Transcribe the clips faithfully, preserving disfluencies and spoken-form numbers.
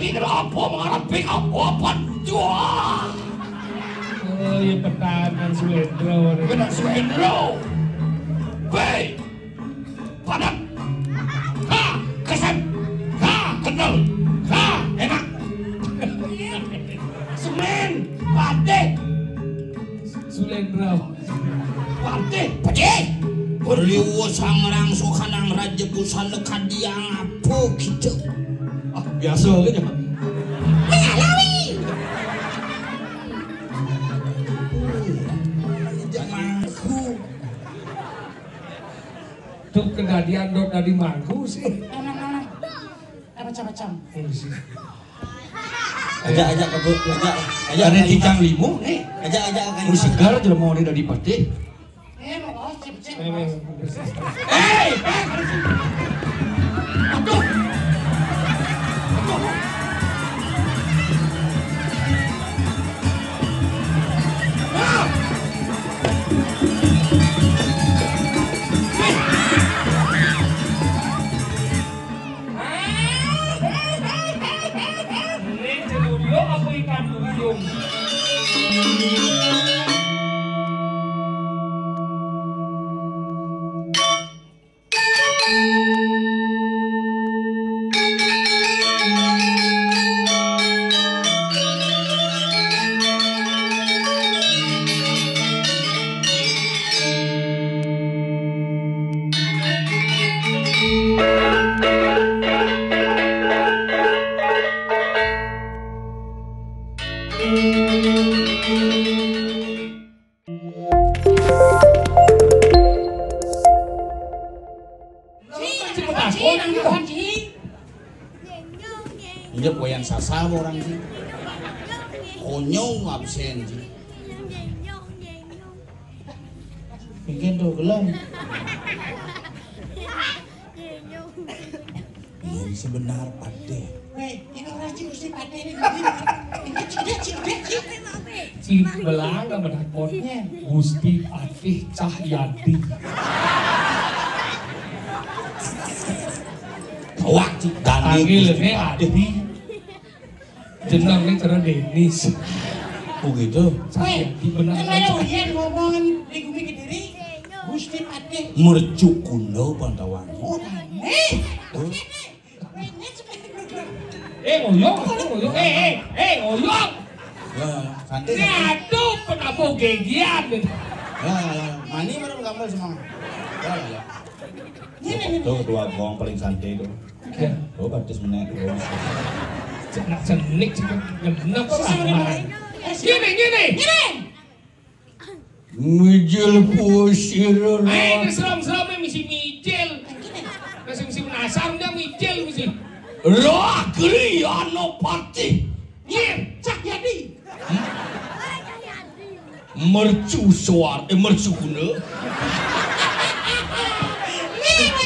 Kenapa mengarah pick up papan? Jual. Oh, iya, pertahanan Suendro. Kena Suendro. Hei, padat. Ha, keset. Ha, kental. Ha, enak. Semen, pate. Suendro. Pate, pate. Berliwuh sang rangsuh kanang raja busana kadiang apa gitu. Ah, biasa aja. Mengalawi. Jangan aku. Tuh kedadian dok tadi mangku sih. Anak-anak. Macam-macam. Aja, aja, aja, aja. Ada tigang limo nih. Aja, aja, aja. Mun segar jelema ini dari pati. Eh, mau cip, cip. Hei, aduh. Ini celuluk apa ikan duyung? Iya, koyan sasah orang sih. Konyong absen sih. Mungkin tuh gelem. Iya, sebenar pade. Weh, ini orang sih mesti pade ini. Ini cik, cik, cik. Cik belang sama takutnya Gusti Patih Cahyadi. Wah, cik Dani Panggil Gusti ini Patih. Adi. Jenengnya cara Denis. Oh gitu. Weh, Cahyadi benar. Kan aja ujian ngomong di Gumi Kediri, Gusti Patih. Mercukuna pantauan. Oh, aneh. Tuh. Eh, ngoyong, ngoyong, eh, eh, eh, ngoyong. Ya, santai. Ini aduh, penabuh gegian. Ya, ya, ya. Mani baru gambar semua. Ya, ya, ya. Ini, ini. Tuh, dua gong paling santai tuh. Ya. Tuh, batis menek, tuh. Cenak cenik, cenik, genep, sama. Gini, gini. Gini. Mijil pusir. Eh, keseram-seram misi mijil. Masih misi penasaran dia mijil misi. Ragri Anopati. Iya, Cak Yadi. Mercu suar, eh, mercu guna.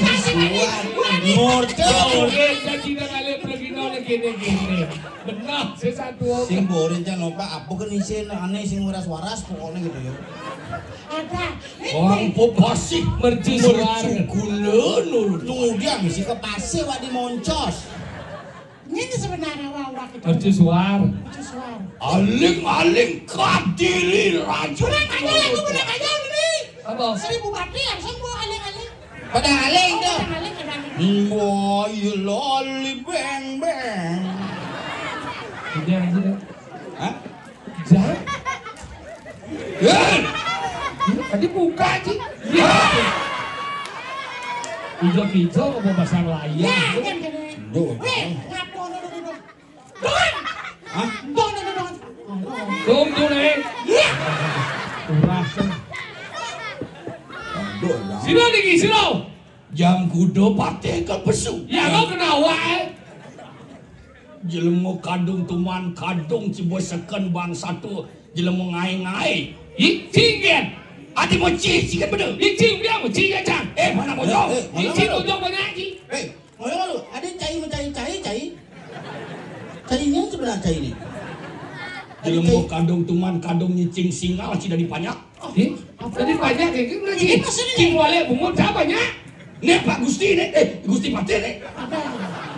Mercu suar. Mortal. Oke, jadi kita kali pergi nol gini-gini. Benar, saya satu. Sing borin can opak apa kan isin aneh sing waras-waras pokoknya gitu ya. Ada. Orang popasik mercu suar. Mercu guna nul. Tunggu dia mesti ke pasir wak di moncos. Ini sebenarnya wawak itu. Mercu suar. Mercu suar. Aling-aling kadiri raja. Kurang aja lagu, kurang aja ini. Apa? Seribu bati langsung mau aling-aling. Pada aling tuh. Pada aling, pada aling. Wah, iya lali beng-beng. Udah aja deh. Hah? Jangan. Hei! Tadi buka aja. Iya. Hijau-hijau apa pasang layar? Ya, kan gini. Duh. Weh, ngapo, duh, duh, duh, duh. Don! Hah? Don, don, don, don. Dong, dong, eh. Iya. Kurang. Aduh, ya. Sino niki, sino? Jam kuda patih ke pesu. Ya, kau kena awak, eh. Jelema kadung tuman kadung cibo seken bang satu jelema ngai-ngai. Ih, cinggen. Ati moci, cinggen bener. Ih, cing, dia moci ya, Cang. Eh, mana bocor? Eh, eh, mana, mana? Ih, cing, bocor banyak, cing. Eh, ngoyo lu, ada cai mencai cai, cai. Cai ini sebelah cai ini. Ada jelema cai. Kadung tuman kadung nyicing singal, cida dipanyak. Eh, tadi banyak ya, kan lagi. Ini maksudnya. Cing wale bungut siapa, Nyak? Nek Pak Gusti, nek. Eh, Gusti Patih, nek. Apa?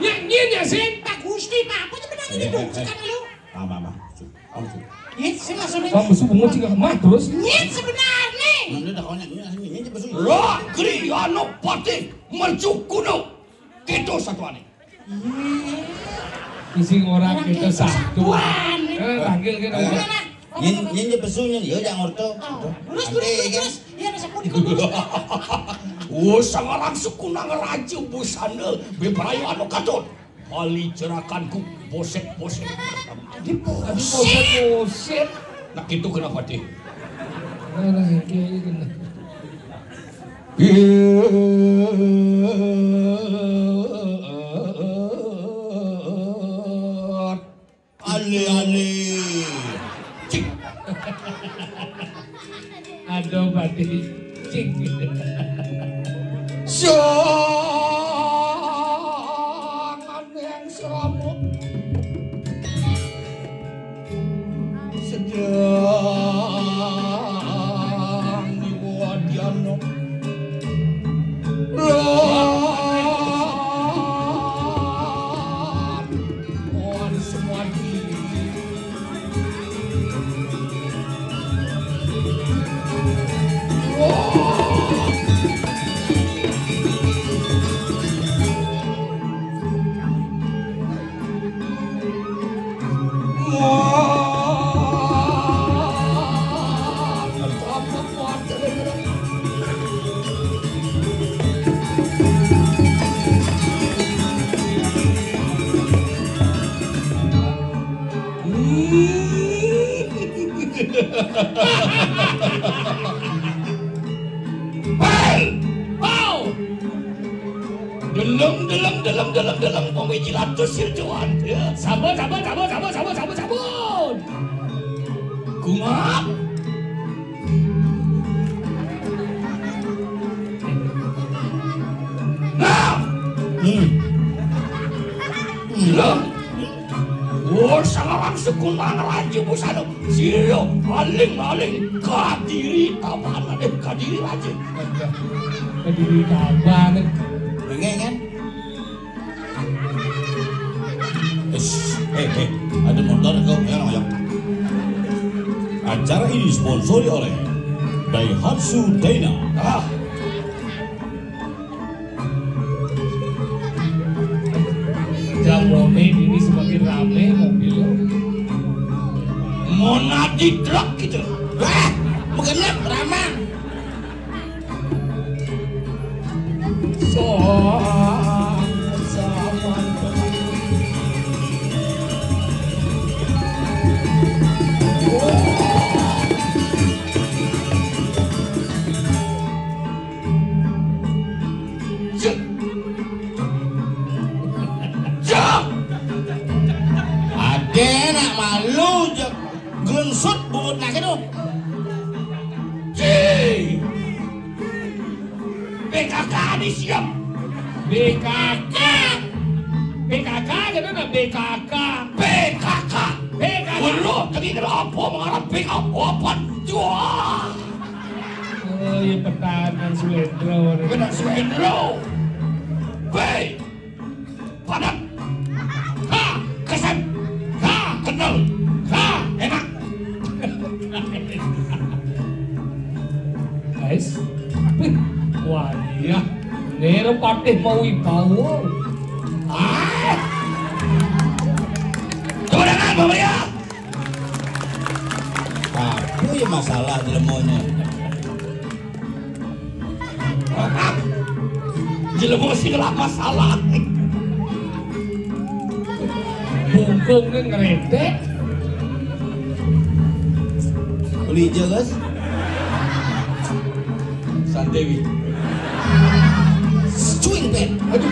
Nyak, nyin ya, Sin. Pak Gusti, Pak, apa tuh benar? Ini dong, sekarang lu. Mama, mama. Mama, mama. Nyet, sing langsung. Kamu subuh nguci nggak mah terus? Nyet, sebenarnya. Mana dah kau nyet, nyet, nyet, nyet, besu. Ragri Anopati mercu kuno. Kita satuan. Isi orang kita satuan. Eh, panggil kita. Nyet, nyet, nyet, besu, nyet. Ya, jangan orto. Terus, terus, terus, terus. Iya, rasa kuning, terus. Oh, sangarang suku nang raja busana. Beberayu anu katut. Bali jerakanku, boset-boset. Aduh, boset-boset. Nah, itu kenapa, Dek? Nah, nah, itu, itu, nah. Ale-ale. Cik. Aduh, mati. Cik. Jangan yang serabut. Sedang dibuat dialog. Lam. Mohon semua diri. Hei! Pau! Deleng, deleng, deleng, deleng, deleng, pemijilan tuh sirjuan. Ya, sabar, sabar, sabar, sabar, sabar, sabar, sabar. Gungap. Nah. Hmm. Gila. Wah, sangarang suku nang raja busana. Sira aling-aling kadiri tabanan, eh, kadiri raja. Kadiri tabanan. Pengen kan? Is, eh, eh, ada motor kau yang yang. Acara ini disponsori oleh Daihatsu Dana. Ah. Jam rame ini semakin rame mobil. Monadi truk gitu. Wah, mengenap ramah. Soal zaman. Cek. Cek. Ade nak malu, Cek. Gensut bungut nak itu. Cek. P K K ni siap. P K K. P K K gitu nah, P K K. P K K. P K K. Lu tadi kenapa mengarah P K K? Apa? Jual. Oh, iya, pertahanan Suendro. Benar, Suendro. Baik. Padat. Ha, kesan. Ha, kental. Ha, enak. Guys. Wih, wah, iya. Nero patih mau wibawa. Ah. Tepuk tangan, Bapak, ya. Apa ya masalah jelemonya? Jelema sing ora masalah. Bungkung ngeretek. Uli ijo, Gus. Santai, Wi. Swing pen. Aduh.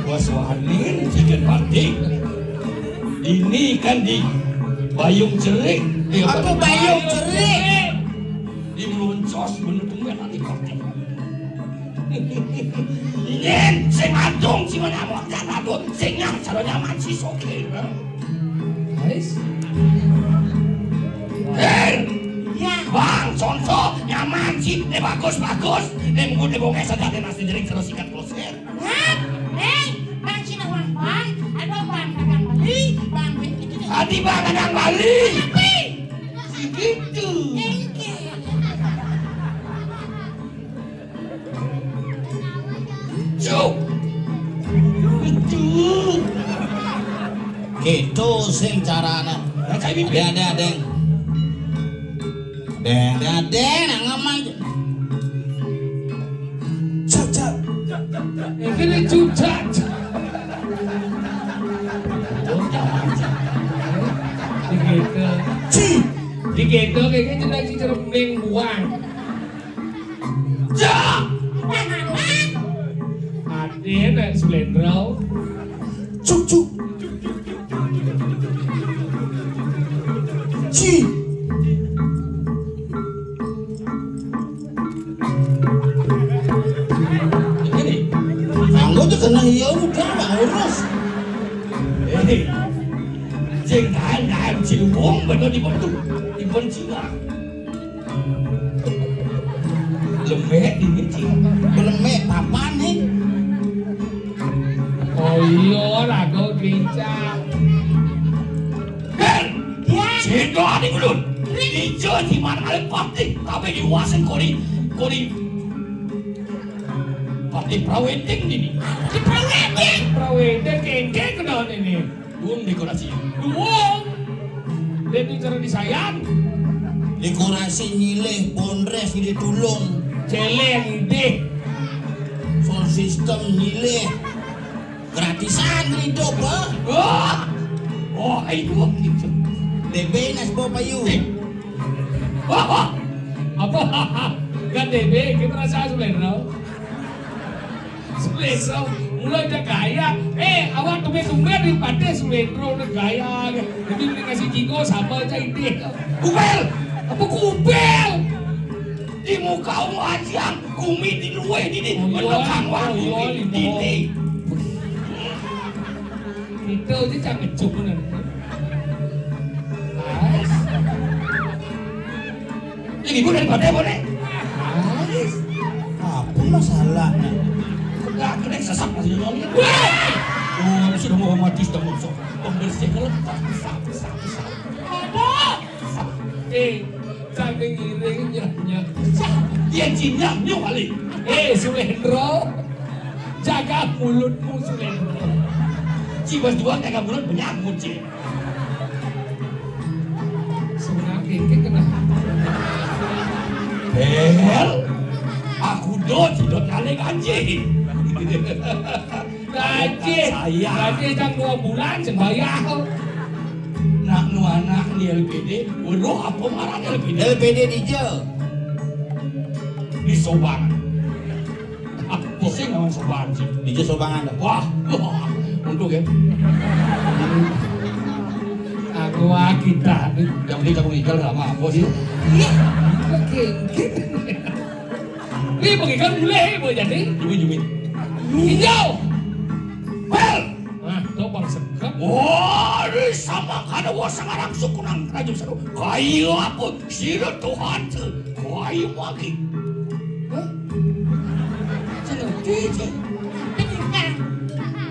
Bos wanin jigen batik. Ini kan di Bayung Jerik. Eh, apa Bayung Jerik? Di Meluncos, bener tuh, men, nanti kopi. Nyen, sing adung, sing nyamuk, kan adung, sing nyam, cara nyaman si Soki. Guys. Hei. Ya. Bang, contoh, nyaman sih, ini bagus, bagus. Ini mungkin di bongkar saja, ada nasi jering, terus ikan kloset. Hah? Hei, Bang Cina Wang, Bang. Tiba kadang Bali. Tapi si gitu. Cuk. Cuk. Gitu sing carane. Deng, deng, deng, deng, nang ngomong. Cak, cak. Iki ne cucak. Digendong. Ci. Digendong iki jeneng si cerming buang. Ya. Ade nek Slendro. Cuk, cuk. Ci. Ini. Kanggo aja kena iya udah, Bang, urus. Eh, sing tahan-tahan Ciliwung bener di Batu, di Poncingan. Lemek ini, Cing. Lemek papan nih. Oh iya, raga lincah. Ber! Ya. Cendol ning ulun. Ijo di mana kali pati, tapi diwasen kori, kori. Pati praweting ini. Pati praweting. Praweting kengke kena ini. Duwung dekorasi. Duwung. Dia itu cara disayang. Dekorasi nyilih, bondres nyilih tulung. Celeng idih. Sound system nyilih. Gratisan hidup, ha? Wah. Oh, ayo gitu. D B nas bawa payu. Eh. Wah, wah. Apa? Kan D B, kita rasa Slendro. Slendro, mulai udah gaya. Eh, awak tumben-tumben di pantai Slendro udah gaya. Jadi beli nasi jingo sama aja ini. Kupel, apa kupel? Di muka wajah, kumi di luwe di di. Oh, iya, menokang wah, oh, iya, kumi di di. Kita aja cak ngecup bener. Ais. Ini ibu dari mana, Bone? Ais. Apa masalahnya? Enggak, kena sesak masih nongol. Weh! Oh, sudah mau mati, sudah mau sok. Pembersih kalau tak bisa, bisa, bisa. Aduh. Eh, jangan ngiring, nyak, nyak. Dia jinyak, nyok kali. Eh, Slendro. Jaga mulutmu, Slendro. Jiwa dua jaga mulut, banyak muji. Sebenarnya kayak kena. Hel, aku do, tidak kali gaji. Gaji, saya. Gaji yang dua bulan sembayang. Nak nu anak di L P D, weruh apa ngaran L P D? L P D dija. Di Sobang. Pusing lawan Sobang sih. Dija Sobangan dah. Wah, wah. Untung ya. Aku lagi tadi. Yang penting kamu tinggal sama aku sih. Iya. Oke, oke. Ini bagi kan boleh, boleh jadi. Jumi, jumi. Hijau. Bel. Nah, tuh bang sekep. Wah, ini sama kada wah sekarang suku nang kerajaan seru. Kayu apa? Sira Tuhan tu. Kayu lagi. Hah? Sira Tuhan.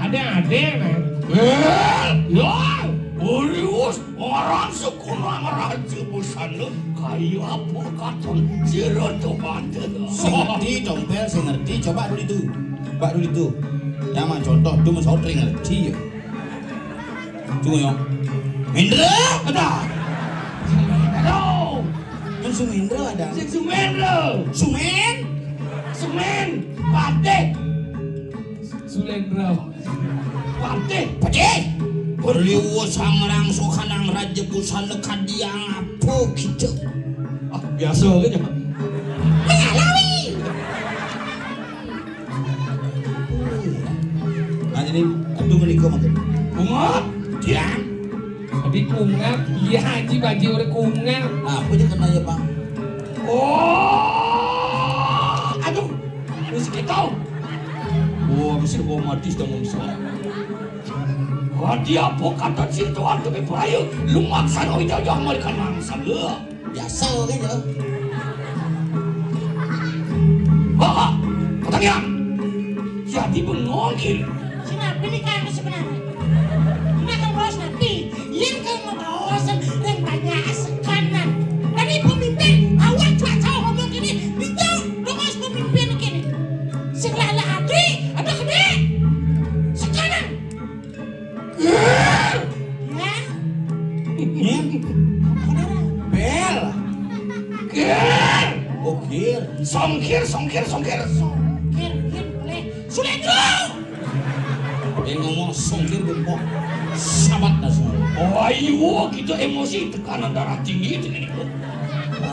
Ada, ada, nah. Eh, ya, Orius, orang sekolah raja busana, kayu apa katon sira Tuhan tu. Sing ngerti, Dompel, sing ngerti. Coba dulu itu. Coba dulu itu. Yang mana contoh, tu mesti ngerti ya. Tunggu ya. Mendra? Ada. Aduh. Yang Sumendra ada. Sing Sumendra. Sumen? Sumen. Patih. Sulendra. Patih. Patih. Berliwu sang rangso kanang raja busana kadiang apa gitu. Ah, biasa aja. Mengalawi. Nah, jadi, aduh, menikah makin. Bunga, dia. Tapi kungap, iya, haji baju orang kungap. Nah, aku aja kena ya, Bang. Oh, aduh, mesti kita. Oh, mesti kau mati sudah mungsa. Oh, dia apa kata cinta waktu berperayu? Lu maksa kau jauh-jauh mereka mangsa lu. Biasa kan ya. Wah, pertanyaan. Jadi bengong kiri. Kenapa nih kan sebenarnya? Ini akan boros nanti. Yen kaya ngono, sing ring banyak sekanan. Dadi pemimpin, awak cuaca ngomong kene, bingung, terus pemimpin kene. Sing lah lah adri, ada kene. Sekanan. Ya. Bel. Kir. Oh, kir. Songkir, songkir, songkir. Songkir, kir, boleh. Sudah itu. Dia ngomong songkir gempok. Sabat dah semua. Oh, ayo, kita emosi, tekanan darah tinggi itu.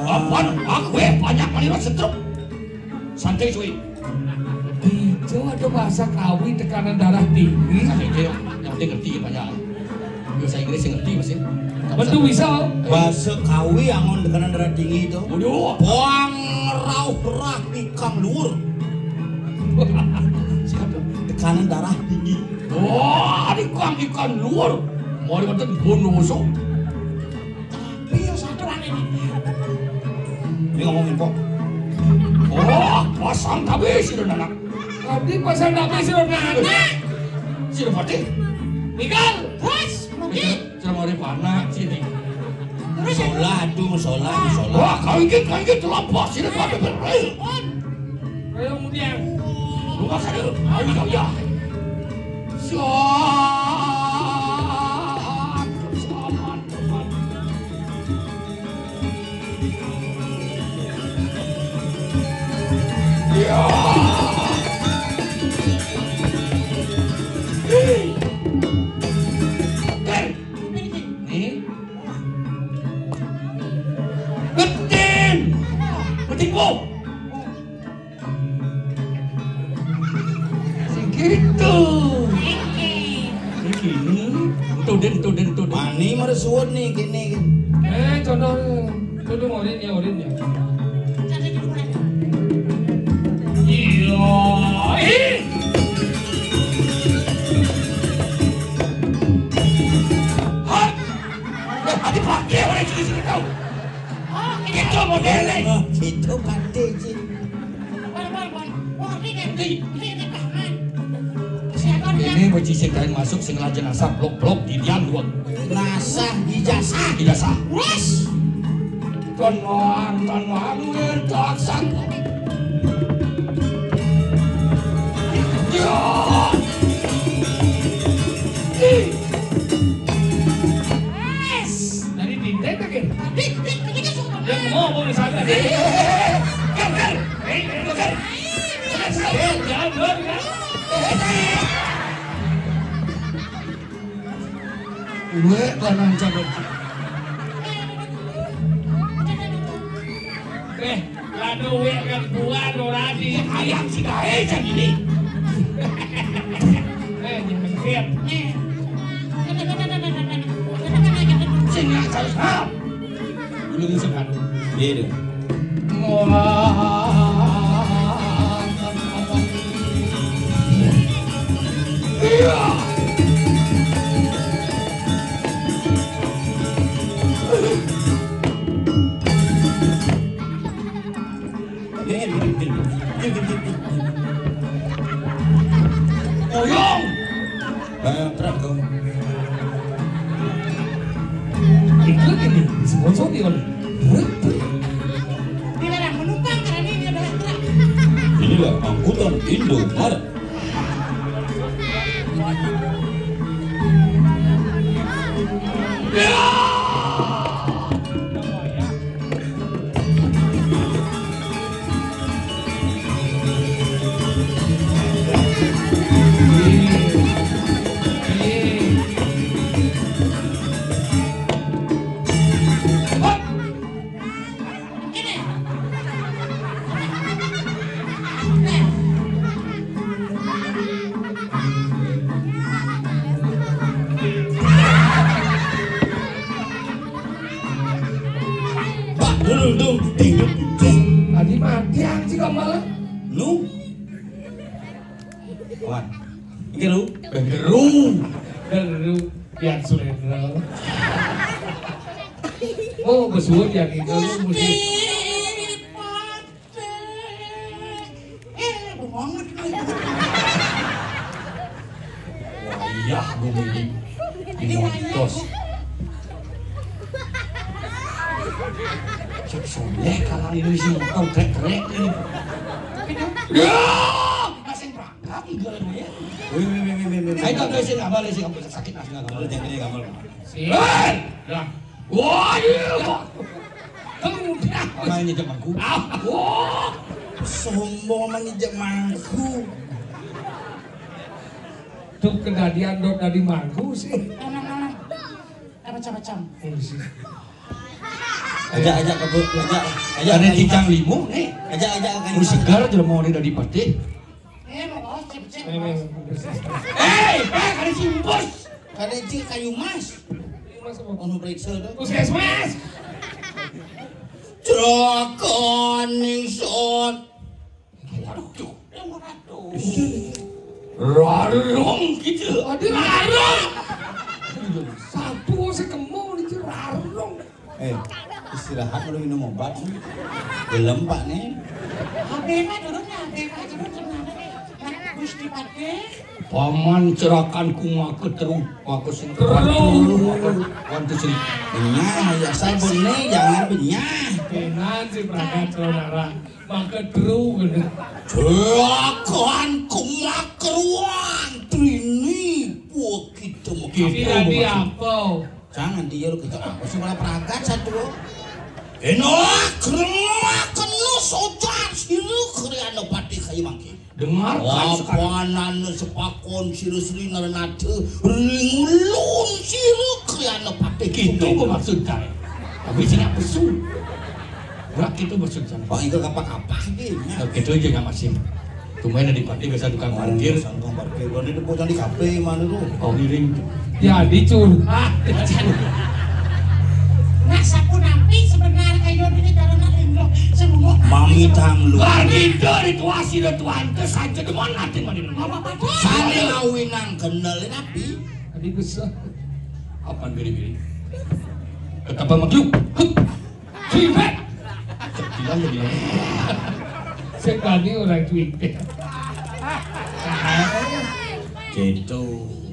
Apaan? Aku eh banyak kali stroke. Santai cuy. Itu ada bahasa Kawi tekanan darah tinggi. Santai cuy, yang penting ngerti ya banyak. Bahasa Inggris yang ngerti masih. Betul bisa. Bahasa Kawi angon tekanan darah tinggi itu. Waduh. Buang rauh rah ikang luur. Siapa? Tekanan darah tinggi. Wah, ikang ikang luur. Mau dimakan bonus. Iya, satu aneh ini. Ini ngomongin kok. Oh, pasang tabe sih anak. Tadi pasang tabe sih anak. Sih pati. Tinggal. Terus, mungkin. Sudah mau di mana sini? Terus. Sholat tuh, sholat, sholat. Wah, kau ikut, kau ikut tuh lapor sini pada bermain. Ayo kemudian. Rumah saya, ayo kau ya. Sholat. Nih. Betin. Betin, Bu. Sing kiri tuh. Iki. Ini. Tudin, tudin, tudin. Mani mara suwun nih, kene. Eh, condong. Tudung orin ya, orin ya. Iya. Ih. Hah? Ati pakai orang sini-sini tahu. Gitu modelnya. Gitu pakai sih. Ini beci sing kain masuk sing ngelajen asap blok-blok di diam dua. Nasah ijazah. Ijazah. Wes. Ton wan, ton wan, wir taksan. Ya. Ih. Wes. Dari tinta itu, Kin? Tinta, tinta, tinta. Dia mau, mau di sana. Kan, kan. Eh, eh, kan. Jangan, jangan, jangan. Gue pernah cabut. Eh, lado wek kan buan ora di ayam si kae jan ini. Eh, jangan lihat. Sing ya, harus paham. Belum sekat. Iya, deh. Wah. Iya. Oyong. Bayang truk, Kang. Iklan ini disponsori oleh Dilarang menumpang karena ini adalah truk. Inilah angkutan Indomaret. Pak, dulu dong, ding, ding, ding. Tadi mati anjing kok malah. Lu? Wan. Geru. Geru. Geru. Yang Surendra. Oh, besuwun yang itu mesti. Iya, gue ini. Ini ongkos. Cek soleh kalah ini sih, motor trek-trek ini. Ya, masih berangkat tiga ya. Wih, wih, wih, wih, wih, wih. Ayo, tak, tak, sini, abah, sini, abah, sakit, ah, sini, abah. Jangan, jangan, abah. Sini. Hei! Lah. Wah, iya. Kamu udah. Apa yang ngejek mangku? Ah, wah. Sombong sama ngejek mangku. Tuh kejadian dok dari mangku sih. Anak-anak. Macam-macam. Iya sih. Ajak, ajak, kabur, ajak, ajak. Ada tincang limu nih. Ajak, ajak, ajak. Mun segar jelema ini dari patih. Eh, mau bawa cip-cip. Memang. Hei, eh, ada simpus. Ada cik kayu mas. Kayu mas apa? Ono periksa tuh. Puskesmas. Celaka ningson. Waduh, waduh. Rarung gitu. Aduh, rarung. Satu sekemu itu rarung. Eh, istirahat dulu minum obat nih. Gelem, Pak, nih. H B mah dulu nih, H B mah dulu gimana nih? Nah, Gusti Patih. Paman cerakan ku maka teru, maka sing teru, maka wantu sing. Benyah, ya sabun nih, jangan benyah. Benar sih, berangkat saudara. Maka teru, gitu. Cerakan ku maka ruang, trini, buah kita maka. Tidak diapa. Jangan dia lu kita apa sih malah perangkat satu. Enak, remak, kena sojar, silu, kriana patih kayu mangkin. Dengarkan sekarang. Apanan sepakon, silu, silu, naranata, ringulun, silu, kriana patih. Itu gua maksud saya. Tapi sini pesu. Berat itu maksud saya. Oh, itu kapak-kapak gitu. Nah, gitu aja nggak masih. Tumben di parkir biasa tukang parkir. Tukang parkir. Ini bocah di kafe mana tuh? Oh, ngiring. Ya, dicurhat. Nah, sapu napi sebenarnya ayo ini karena indo semua. Mami tanglu. Parkir dari tuasi dan tuante saja demen atin mandi. Apa-apa. Saling awinang kenal napi. Tadi besar. Apa biri-biri? Betapa makhluk. Hup. Sing balik. Bilang dia. Sing balik orang cuy. Gitu.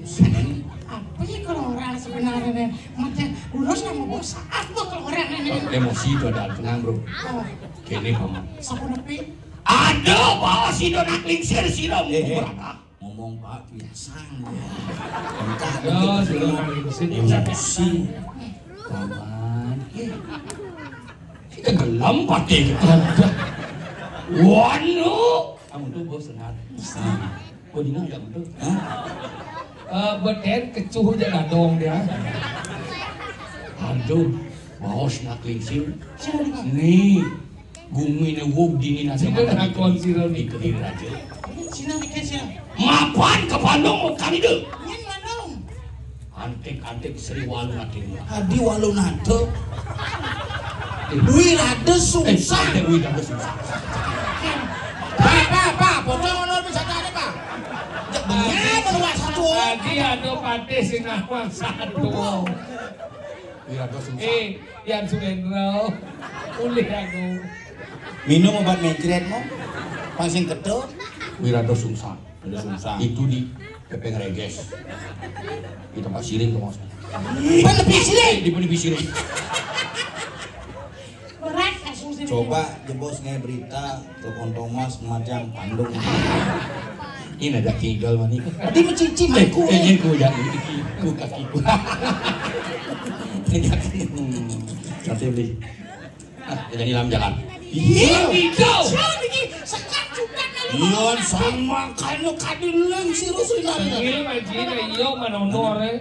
Seneng. Apa ya kalau orang sebenarnya macam ulos nama bos apa kalau orang ini? Emosi itu ada, tenang, bro. Oh. Kene, Paman. Sapu nepi. Ada bawa si Donak Lingsir, si Rom. Eh, eh. Ngomong, Pak, biasa ya. Entah. Ya, itu sudah emosi. Paman. Kita gelem pakai kita. Wanu. Kamu tuh bos senat. Kau dengar nggak betul? Hah? Eh, beten kecuh aja dadong dia. Aduh, bos nak lingsir. Nih. Gumi ne wog dini nasa. Sina makan nakon sira di Kediri Raja. Sina mikir sina. Mapan ke Bandung kami deh. Nyen Bandung. Antik-antik Sri Walu nanti. Adi Walu nanti. Wih, ada susah. Eh, Wih, ada susah. Pak, Pak, Pak, pocong ono bisa tadi, Pak. Cek bener, beruang satu. Lagi ada patih sing nawang satu. Wih, ada susah. Eh, Yan Sumendro. Ulih aku. Minum obat mencret mo. Pas sing ketel. Wirado Sungsang. Ada sungsang. Itu di Pepeng Reges. Di tempat siring tuh, Mas. Penepi siring. Di penepi siring. Berat kasusnya. Coba jebos ngai berita, telepon Thomas, Majang, Pandung. Ini ada tinggal mani. Tadi mencici mangku. Eh, ini ku jadi ku kakiku. Nanti beli. Ah, jadi lam jalan. Iya. Iya, sekat juga kalau. Iya, sama kayak kadi leng si Rusli nari. Iya, Majina, iya, manonor, eh.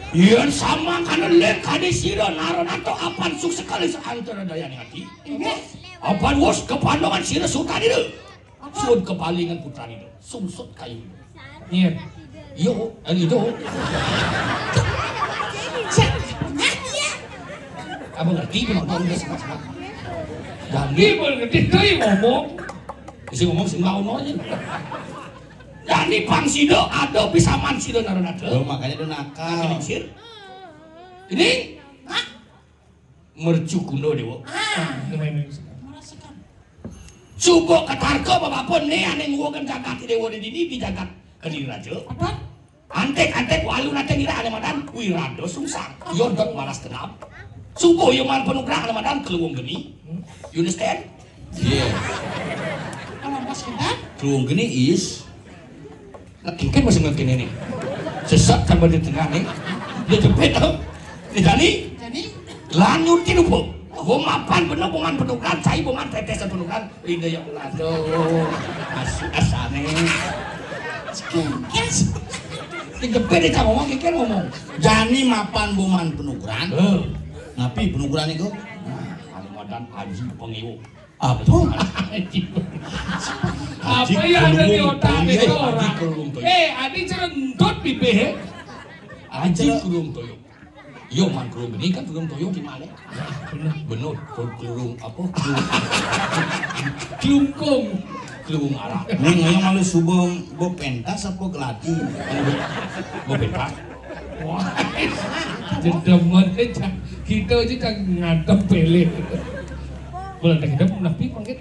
Iya, sama kan lek kadi sira naron atau apan suk sekali seantara dayane ati. Iya. Apan wus kepandongan sira suka dira. Sun kepalingan putrane do. Sumsut kayu. Iya. Yo, anu itu. Abang ngerti penonton udah sama-sama. Jadi ngerti tuh yang ngomong. Isi ngomong sing mau aja. Jadi pang sida ada pisaman sida naron ada. Lo makanya do nakal. Ini mercu kuno dewa. Ah, lumayan. Suba katarka bapapun ne ane nguwaken jagat dewa di dini di jagat Kediri Raja. Apa? Antik-antik walu nate ngira ane madan Wirado Sungsang. Yo dek malas kenap. Subuh ya maan panugrahan Ramadan, keluung geni. You understand? Iya. Kalau Mas kita? Keluung geni is. Nah, kan masih ngerti ini. Sesat kan pada tengah nih. Dia jepit tuh. Nih, Dani. Dani. Lanjut tidur, Bu. Gua mapan bener, bungan penukan, saya bungan tetesan penukan. Indah ya Allah, aduh. As-, asane. Yes. Dijepit dia ngomong, kikir ngomong. Jani mapan bungan penukan. Eh. Napi penukan itu? Nah, Kalimantan Aji Pengiwu. Apa? Apa yang ada di otak itu orang? Eh, Adi cerentut bibir. Aji Kelung Toyo. Yo, man Kelung ini kan Kelung Toyo di mana? Benar. Benar, Kelung apa? Kelung. Kelungkung. Kelung arah. Ini ngomong malu subuh, bo pentas apa geladi? Bo pentas. Wah, jedemen aja. Kita aja kan ngadem pilih. Bulan tak kita pun napi mungkin.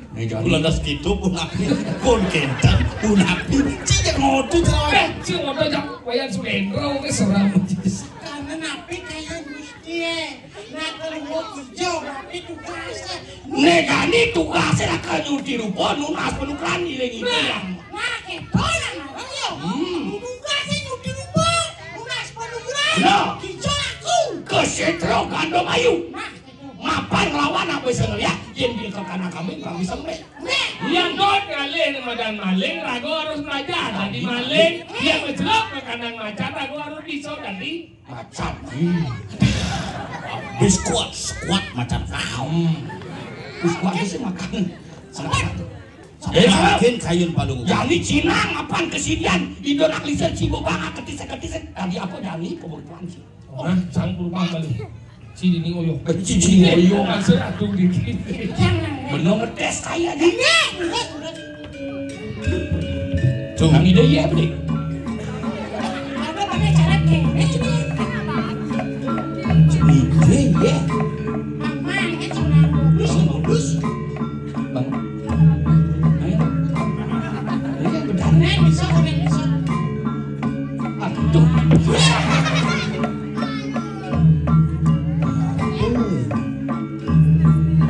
Lantas kita pun napi, pun kenten, pun napi. Cik, jangan ngotot, jangan. Eh, cik, ngotot aja. Wayan Sulendro, oke, seram. Karena napi kayak Gusti, eh. Nah, kalau mau hijau, napi tugasnya. Negani tugasnya lah kalau nyuci rupa, nunas penukaran, ngiling itu. Nah, nah, kita lah, nah, yo. Hmm. Tugasnya nyuci rupa, nunas penukaran. Nah. Hijau aku. Ke Setro Gandong Ayu. Nah, mapan ngelawan apa bisa ngeliat, yang di kandang kambing, bang bisa ngeliat. Yang dot ngalih madan maling, raga harus belajar. Jadi maling, yang ngejlok ke kandang macan, raga harus bisa jadi macan. Hmm. Biskuat, squat macan. Hmm. Biskuat itu sih makan. Salah satu. Eh, salah. Makin kayun palung. Jadi Cina ngapan kesidian, Indo nak lisan cibo banget, ketis-ketis. Tadi apa jadi pemerintahan sih? Nah, sang berubah balik. Si dini ngoyo. Eh, si dini ngoyo. Masuk aduh dikit. Bener ngetes kayaknya. Tuh. Nang ide iya apa nih? Ada pakai cara kene. Ide iya. Aman, kan cuma modus, modus. Bang. Ayo. Iya, benar. Nah, bisa, bisa. Aduh.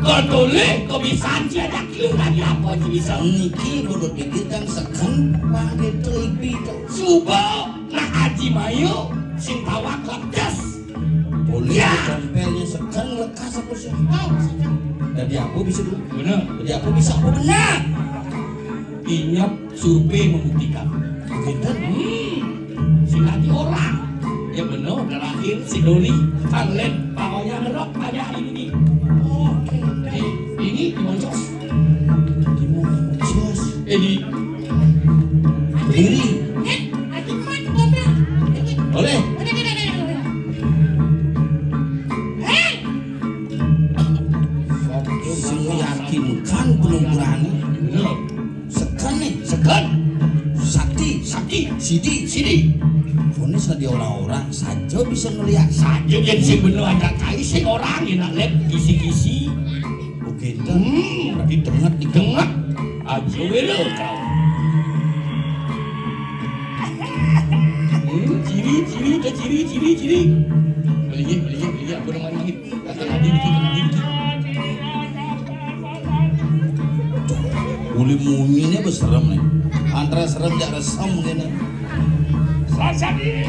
Kodole, kok bisa aja ada kiu lagi apa sih bisa? Niki menurut pikir kan seken, Pak, itu ipi itu. Subuh, nak Haji Mayu, sing tawakal, jas. Boleh. Ya. Tempelnya seken, lekas apa sih? Tahu saja. Dari aku bisa dulu. Benar. Dari aku bisa apa benar? Inyap survei membuktikan. Gitu. Hmm. Si lagi orang. Ya benar, udah lahir si Doni. Talent, pokoknya ngerok, ada ini nih. Oke. Eh, ini diboncos. Diboncos. Eh, di. Berdiri. Eh, lagi mati, Bobel. Boleh. Udah, udah, udah, udah, udah. Eh, sing meyakinkan, belum berani. Bener. Seken nih, seken. Sakti, sakti. Sidi, sidi. Konis lah dia orang-orang saja bisa ngelihat. Saja yang sing bener ada kai sing orang yang nak lihat kisi-kisi. Oke, hmm, didengar, didengar. Aja welo kau. Hmm, ciri, ciri, ciri, ciri, ciri. Beli, beli, beli, apa namanya? Uli munyinya beserem nih. Antara serem jak resem gini. Sasadi.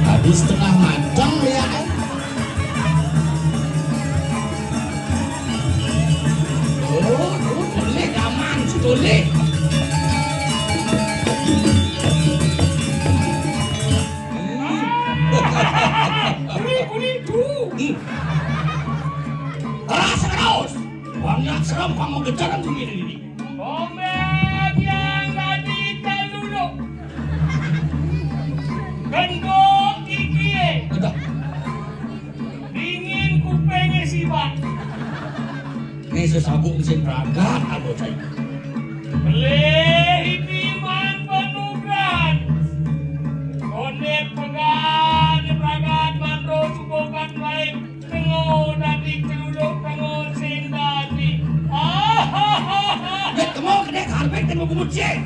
Habis setengah matang ya kan? Oh, oh, boleh, aman, boleh. Kuning, kuning, tuh. Hmm. Terus, terus. Banyak serem, kamu kejaran kuning ini. Ombe biang dadi teluluk. Gendul Lih iman panugrahan. Kondek pegat pragat mandro subokan baik. Tengo dadi celuluk tengo sing dadi. Ahahaha. Wit, tengo kedek karpet tengo gumut sih.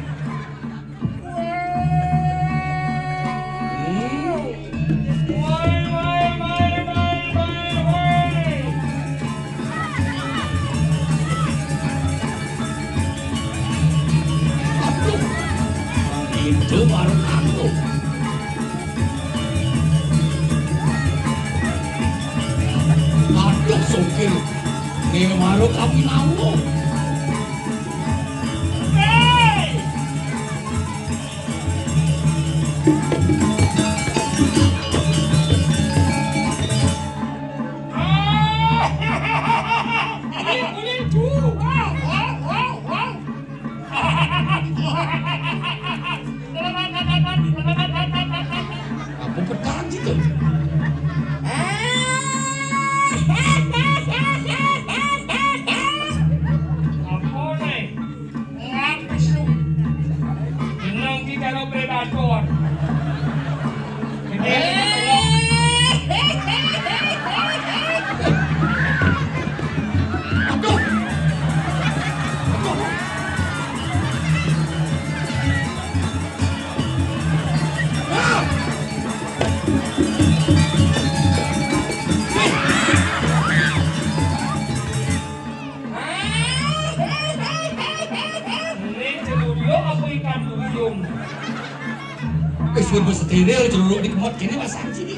Aduh, itu baru aku. Aduh, sopir. Ini baru kami nawo. Hei! Apa petang situ? Apa, Nek? Ngapsu. Jeneng ki karo predator. Gede. Aduh. Aduh. Ah. Ini celuluk apa ikan duyung? Eh, sudah steril, celuluk di kemot kene pasang sini.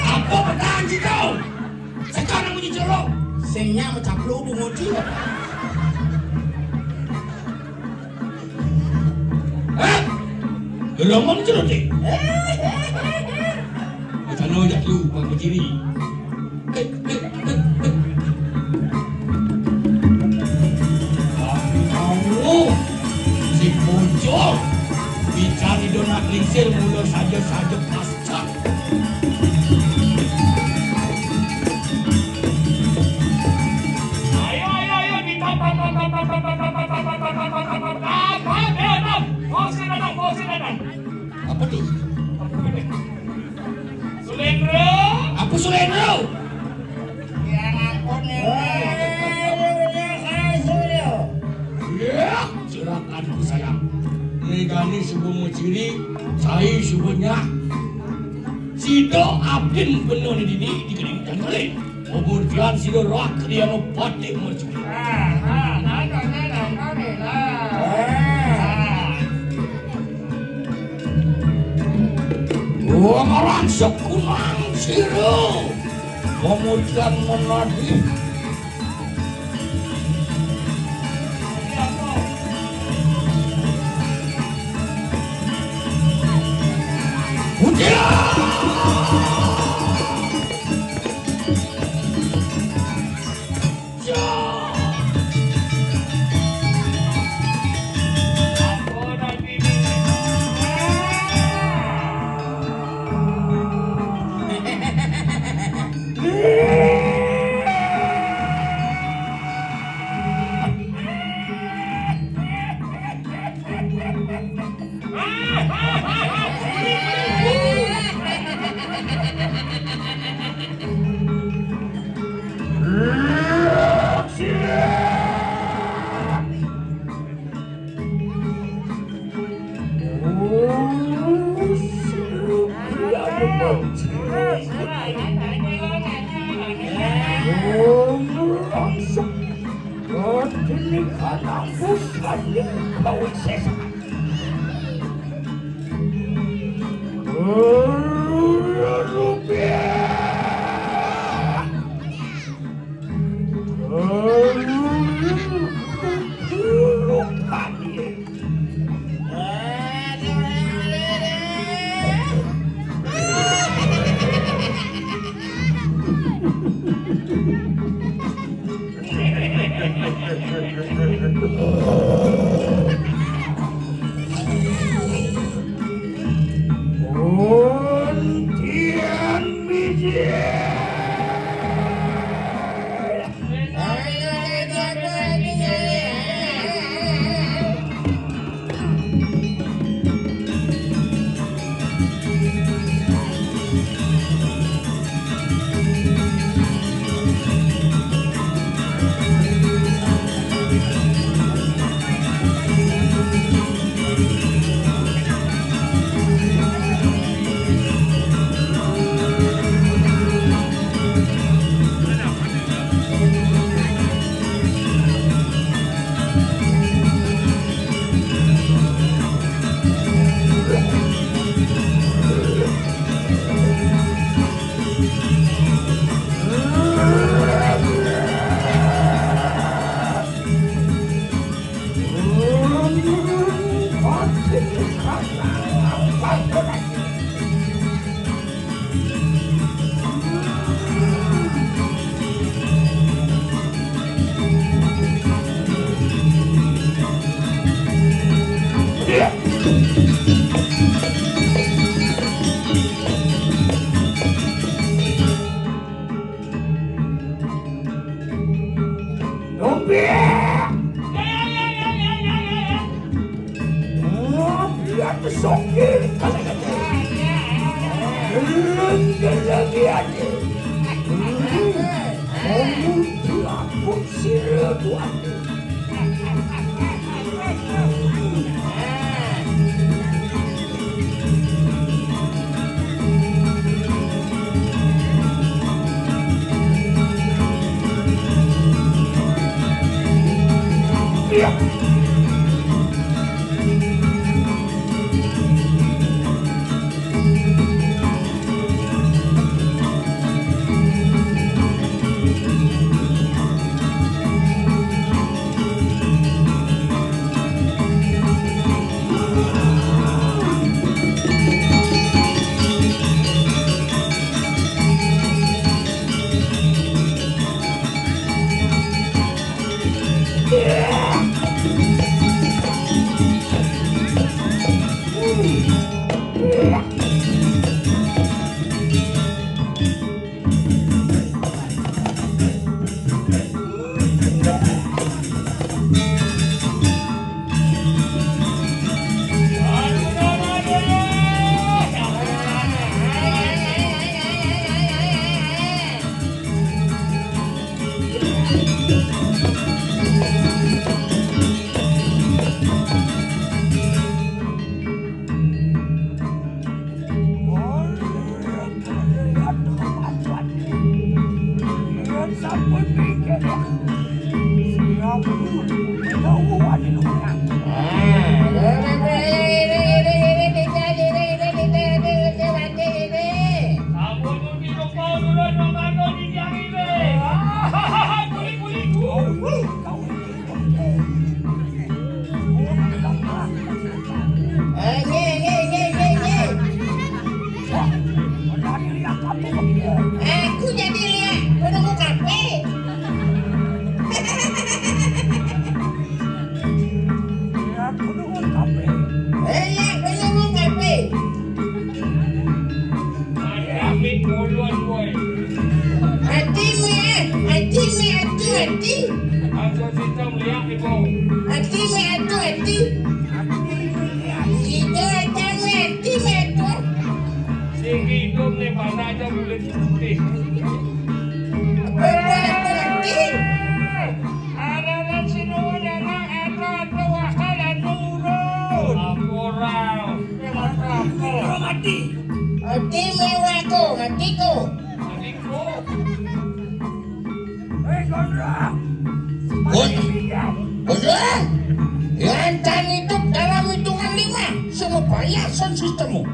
Apa petang situ? Sekarang bunyi celuluk. Sing nyak mecaplok bungut. Hah? Lolongan jero, Dik. Wacana jak lu, Bang Keciri. Oh, si Pucuk. Bicara dona klingsir mula saja-saja pasca. Ayo, ayo, ayo, ditata, tata, tata, tata, tata, tata, tata, tata, tata, datang, datang. Bos datang, bos datang. Apa tuh? Sulendro. Apa Sulendro? Ya ampun, ya. Ya, juraganku sayang. Negani subuh muciri, sai subuhnya. Sida abdin benone dini di kening jangkale. Kemudian sira roh kriana batik mercuri. Wong orang sekunang sira. Kemudian menadi. Ujian. Untian biji. Sokir kata-kata. Lagi-lagi ada. Kamu dilaput sira tuan. Aku jadi lihat penemu kafe. Lihat penemu kafe. Eh, lihat penemu kafe. Ada ambil kolon, boy. Ati mi, eh. Ati mi, atu, ati. Aku sistem lihat, ibu. Ati mi, atu, ati. Ida ati mi, ati mi, atu. Sing hidup ni mana aja boleh putih. Boleh putih. Ada nasi nurun, ada, ada, ada, wakal, ada nurun. Laporan. Laporan. Mati. Ati mewako, matiku. Hei, Gondrong. Gondrong. Gondrong. Yang tani itu dalam hitungan lima, semua bayar sound systemmu.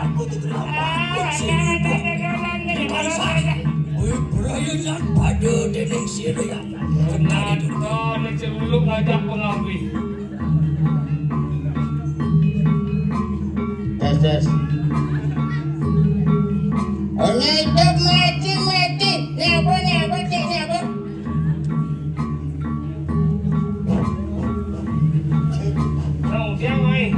Aku tuh kenapa? Aku sih. Wih, Brian yang pada dening sira ya. Kenapa? Kau ni celuluk ngajak pengambil. Tes, tes. Onya itu mati, mati. Ni apa, ni apa, cik, ni apa? Tahu dia main.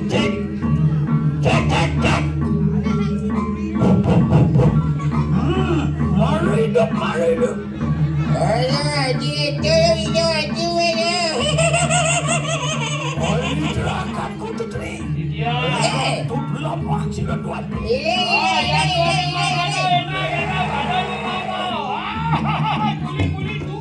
Cek. Cek, cek, cek. Hmm, malu hidup, malu hidup. Alah, dia itu yang hijau hati mana? Oh, ini celaka kau tu, Tri. Iya. Eh. Tu belum wah, sila tuan. Iya, iya, iya, iya, iya, iya. Kulit-kulit tu.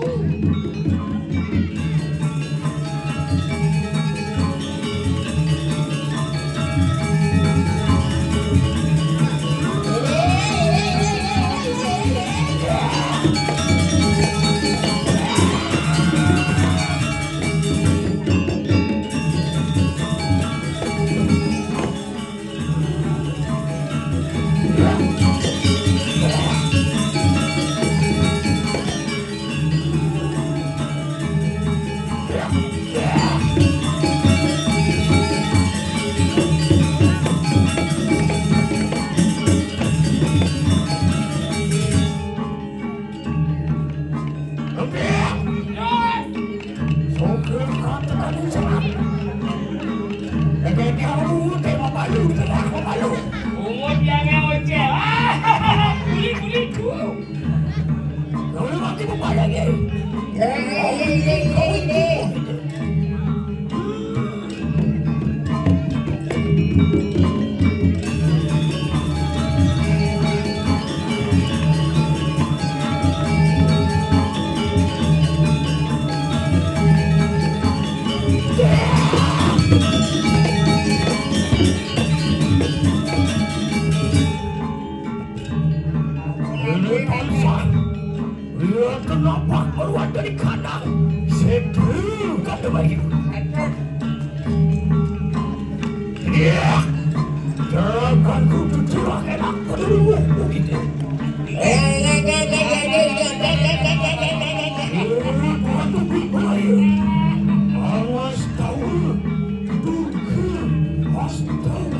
Umur dia ngoceh. Ah, kulit-kulit tu. Ini bangsa, ia kenapa keluar dari kandang? Setu kata bayu. Iya, jangan ku tuturang enak dulu begitu. Awas tahu, awas tahu.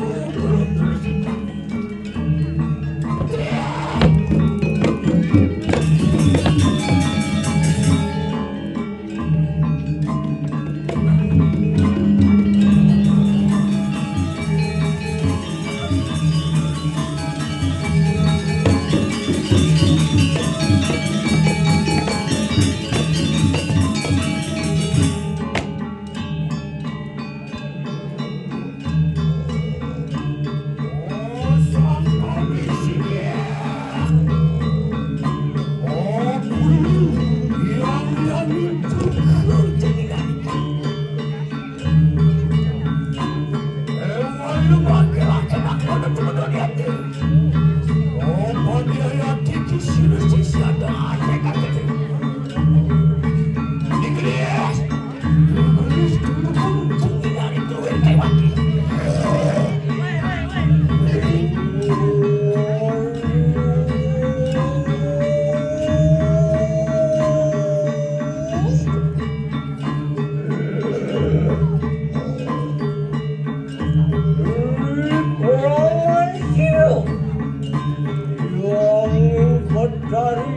Yang Betari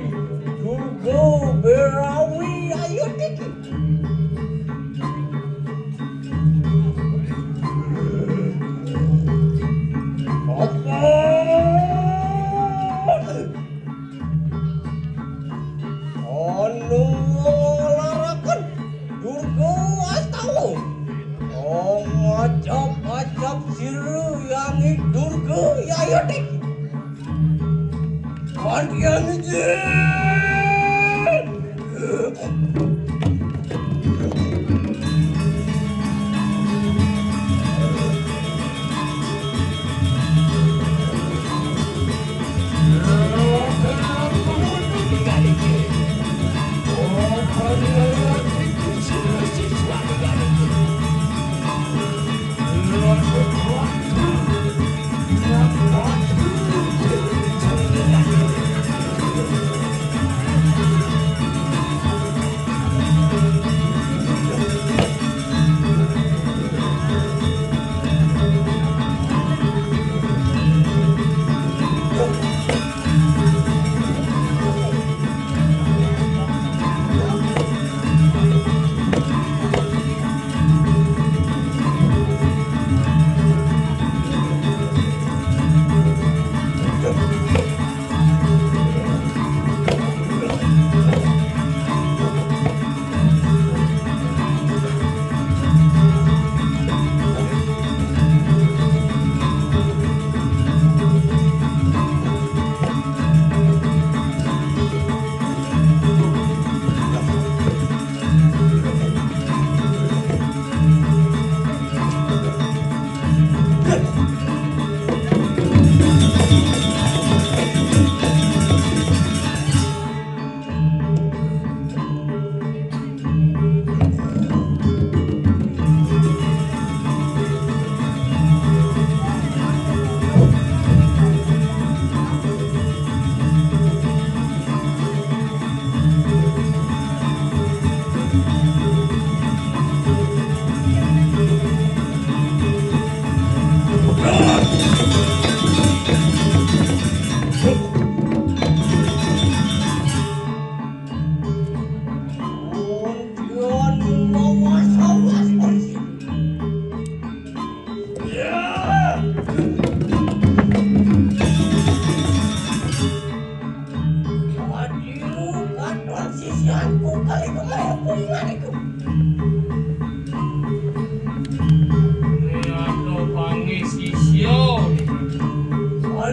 juga berawi ayo tiki. Apa? Anu laraken Durga Astawa. Ong acap-acap sira yangi Durga yayotik. Bagian izin.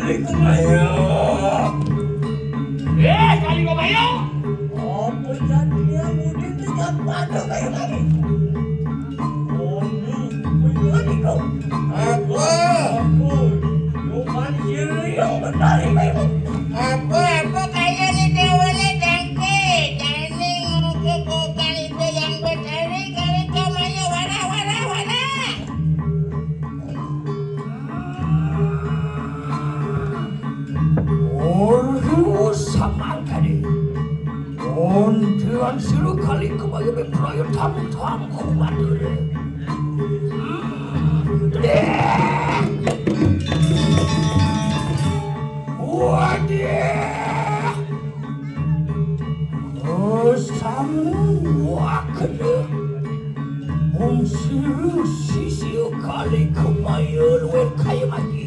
Kali Kumaya. Eh, Kali Kumaya. Apa jadinya mudin tiga pada kayak tadi? Mudin, mudin kau. Apa? Aku, bukan diri yang benar ini. Apa, apa kaya ni dewa ni dangke? Jangan ni ngomong ke kokal itu yang benar ni, Kali Kumaya, wara, wara, wara. Ordu samangkade. Ontian siru Kali Kumaya beprayo tam-tam kumatur. Wadih. Samu wakene. Mung siru sisiu Kali Kumaya luwih kaya mati.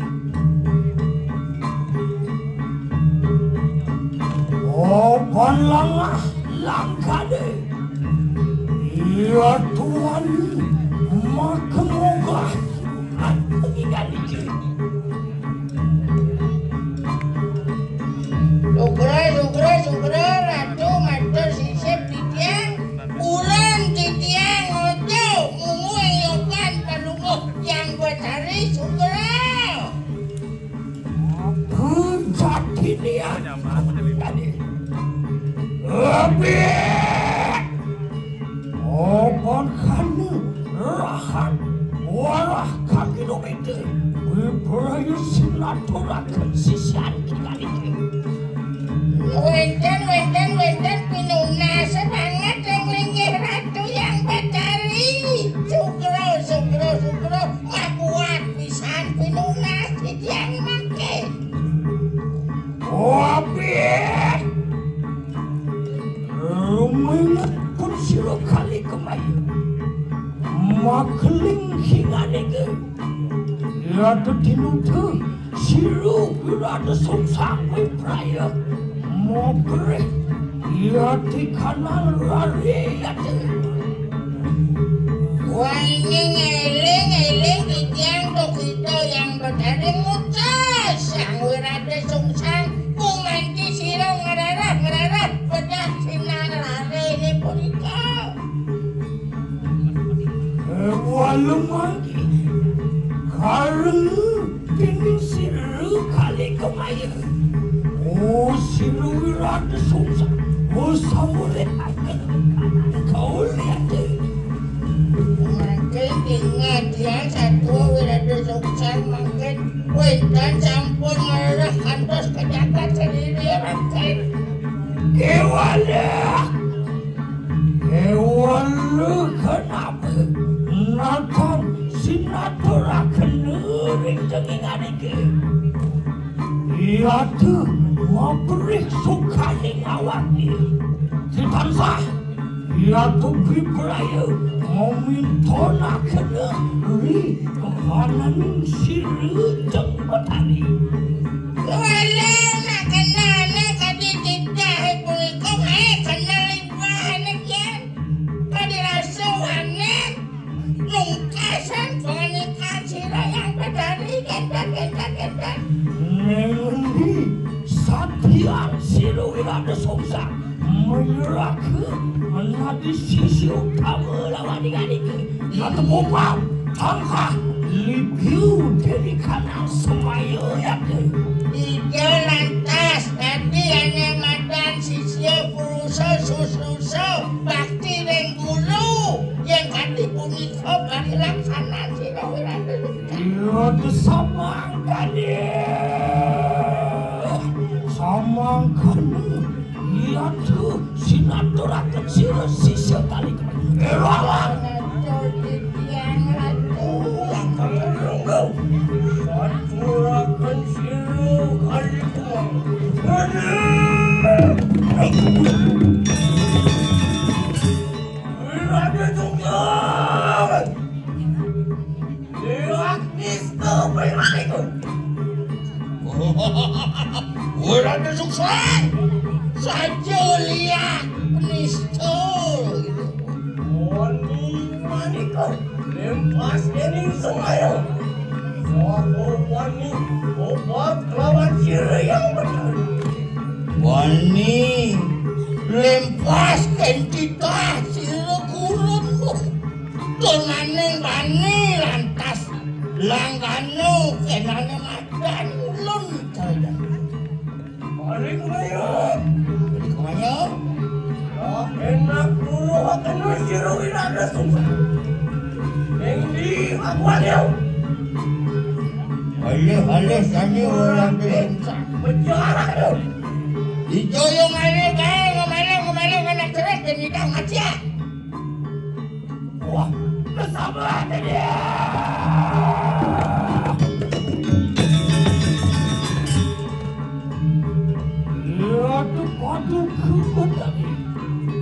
Opan langah langkade. Iya tuan maka mogah. Sugra, sugra, sugra, Ratu matur sisip titiang. Ulun titiang ojo mungguing yokan palungguh Yang Batari, sugra. Bujati nian tadi. Lebih. Opan kanu rahan walah kaki domete. Wibrayu sinaturaken sisian kinalike. Wénten, wénten, wénten pinunas banget ring linggih Ratu Yang Batari. Sugro, sugro, sugro, makuat pisan pinunas titiang mangkin. Wabit! Ruminget pun sira Kali Kumaya. Makeling hinganing Ratu Tinutu, siru Ratu Sungsang Wipraya. Mobreh, yati kanan rari yati. Wanging eling-eling titiang to kita yang betading mutus. Sang Wirata Sungsang, gumanti sira ngrarah-ngrarah pedas sinar rari ini punika. Walu manggi kareng dening siru Kali Kumaya. Oh, siru Wirata Sungsang. Oh, samulih akan kau lihat. Mangkin ingat ya, Satwa Wirata Sungsang mangkin wénten sampun ngrereh kantos ka jagat sadaya mangkin. Kéwala. Kéwala kenapa? Natan sinaturaken ring tengingane. Yatu mabrih sukaning awake. Sitansah yatu pipraya mamintonaken ri kahananing sira jeng Betari. Kala nakenane kadi titah punika mae kenal ibane kian. Kadi rasa wangen. Nungkasan panganikan sira yang badani, kenten, kenten, kenten. Ngendi satian sira Wirata Sungsang menyerahke menadi sisi utama lawan inganika. Yata popang tangkah lipiu deni kanang semaya yata. Ida lantas dadi ane madan sisia purusa susrusa bakti ring guru. Yen kadi punika parilaksanan sira Wirata Sungsang. Iya, samangkane. Samangkane. Iya, tu sinaturaken sira sisya Kali Kumaya. Irawan. Atur titiang Ratu. Saturaken sira Kali Kumaya. Raden Sungsang. Liwat nista pengiku. Ora ada sukses. Saja liat penista. Wani manika lempas dening semaya. Saha wani obat kelawan Ani lempas kén titah sira gurun. Tur maning bani lantas langgana kénané madan ulun. Ari kumaya. Ari kumaya. Enak guru akan sira wirada sungsa. Ning di akuan yo. Alih-alih sani ora bisa. Penjara yo. Ijo yo ngene kae, ngomane, ngomane, ngene terus, ben idang mati ya. Wah, kesabaran dia. Ratu Padu kebut kami.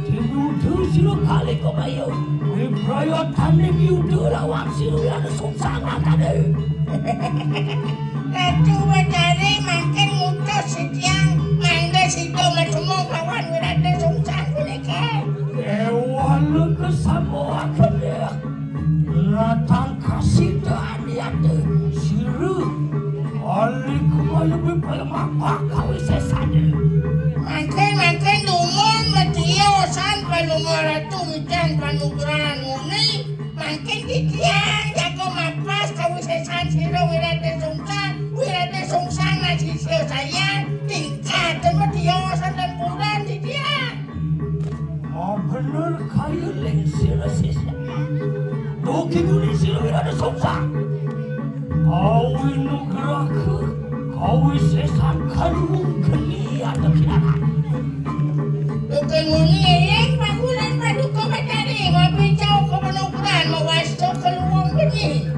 Tinudu sira kali kemayu. Wibraya tanding yuda lawan sira yang sungsang makane. Ratu Betari mangkin ngutus sitiang mangga sida mademung lawan Wirata Sungsang punika. Ewana kesamuakene. Ratang kasida aniate sira. Alih kemaya lebih payah mangkak kawisesane. Mangkin, mangkin dumun matiosan panunggal Ratu Widang Panugrahan muni. Mangkin titiang jaga mapas kawisesan sira Wirata Sungsang, Wirata Sungsang nasisya sayan, tingkatan matiosan dan puran titiang. Oh, bener kaya ling sira sisya. Dugi guni sira Wirata Sungsang. Awi nugraha, awi sesan kalung geni atau kinakan. Dugi guni ing panggulan paduka Betari, ngopi cau kepenukuran, mawasta keluwung geni.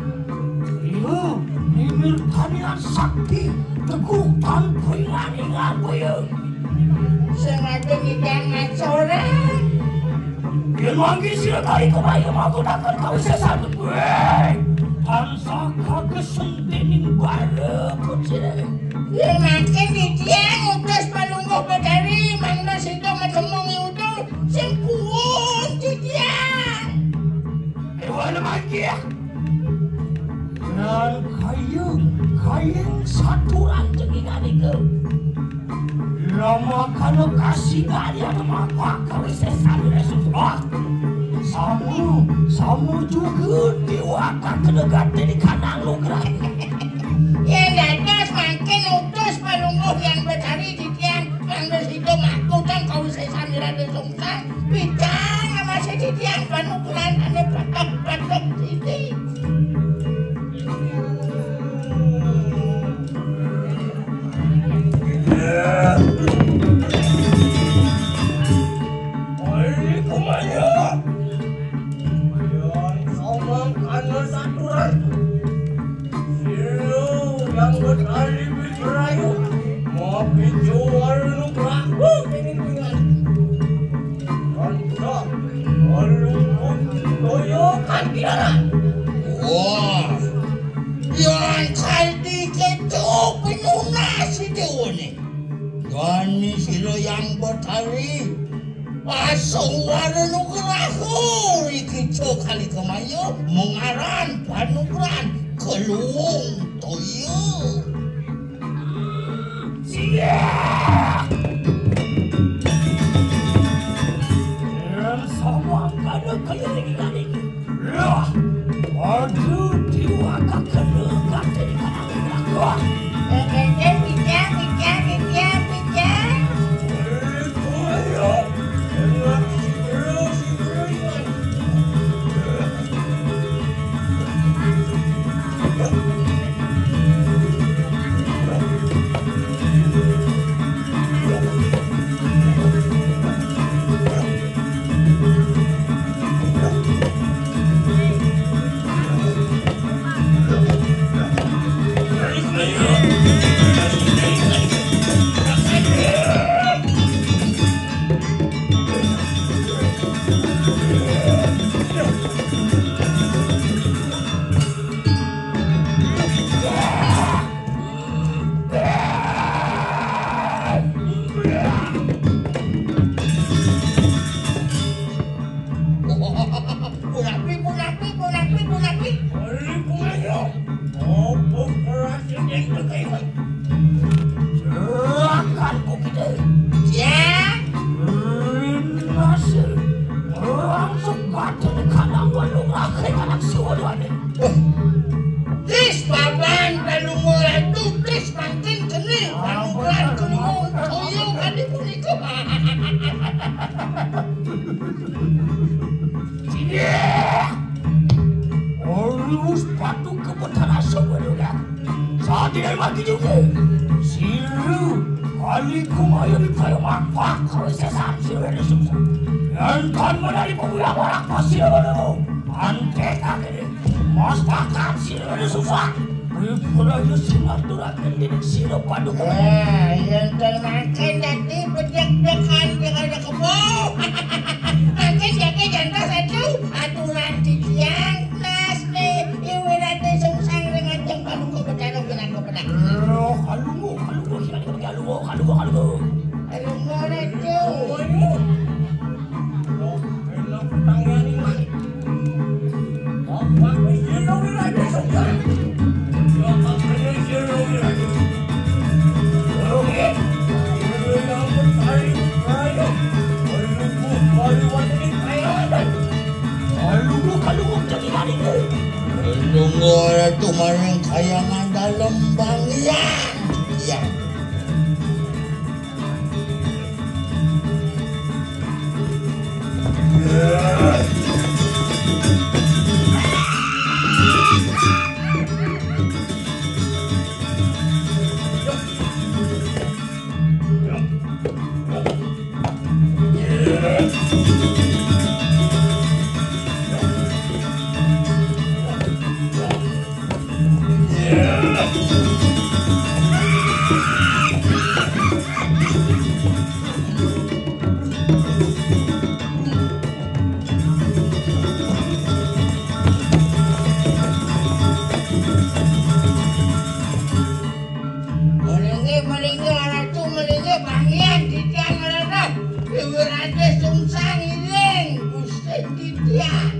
Iya, mimir tanian sakti, teguh tanpa ilang ingat kaya. Sing ade ngidang ngacoran. Yen wangi sira kali kebaya mangkonaken kawisesan. Weh, tansah kagesen dening bara pucire. Yen mangkin titiang utus Palungguh Betari mangda sida mademung utus sing puun titiang. Dewana mangkih. Lan kayu, kaying saturan jengingan iku. Lamakana kasih dari ada mangkak kawisesan Yesus. Ah, samu, samu juga diwakak kena gati di kandang lugra. Yen dados mangkin utus Palungguh Hyang Betari titiang mangda sida makutang kawisesan Raden Sungsang. Picang masih titiang panukuran ane patok-patok titi. Oi, kumanya. Yan samang kana saturan. Sira yang bertali biji rayu. Mapijo warna perahu pingin-pingan. Kanca, alungkung toyo kantiaran. Wah, yang kaldi keco penunas dewane. Dani sira yang betari. Asung wara nugraha iki cok kali kemaya mengaran panugrahan keluwung toya. Siap! Yen sawang kada kaya iki. Lah, aduh, diwakak kena kate di kanan. Wah. Pijak, pijak, pijak, pijak. Punapi, punapi, punapi, punapi. Ori kumayo. Opo kerase dek tegewek. Serakan ku kite. Atu kebetulan sebenarnya. Saat tidak mati juga. Siru, kali kumaya di kayu mapak, kalau sesam siru ada susah. Yang kan menari pemuda marak pasti ada dulu. Antek akhirnya. Mastakan siru ada susah. Ripura itu sinar turakan diri siru paduka. Eh, yang termakan nanti bejek-bekan dengan ada kebo. Makin jadi jantas atuh. Aturan titiang. Pasti, ieu Ratu Sungsang dengan jeung Palungguh Betara Pirang Kepenak. Loh, Kalungguh, Kalungguh, sila kita bagi Kalungguh, Kalungguh, Kalungguh. Kalungguh, Ratu. Loh, enak pertanyaan ini, Mas. Apa sih lo, Ratu Sungsang? Ya, apa sih lo, Ratu? Oke. Ieu yang mencari raya. Kalungguh, Kalungguh, Kalungguh, Kalungguh, jadi lari, eh. Nunggu tuh maring kayangan dalem bangian. Iya. Melingi, melingi, Ratu, melingi, bangian, titiang ngerenep. Ibu Ratu Sungsang, iring, Gusti titiang.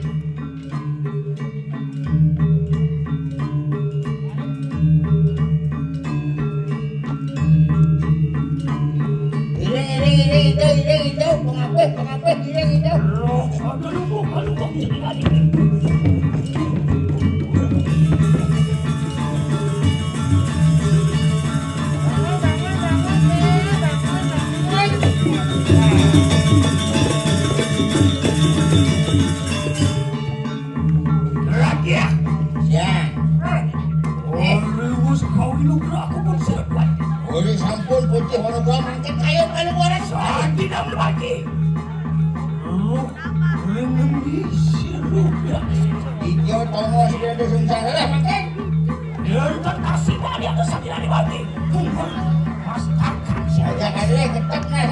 Iring, iring, iring, iring, iring, iring, pengapit, pengapit, iring, iring. Loh, ada lupa, lupa, jadi lagi. Rakyat. Ya. Ori wis kawin ugra aku pun siap wae. Ori sampun putih hologram mangke kayo kalu waras. Saat tidak berbagi. Lu, lu ngendi sih lu? Ijo tongos dia ada sengsara lah mangke. Yen tak kasih bagi aku sambil dibagi. Kumpul. Mas kakak. Saya ada ketok nah.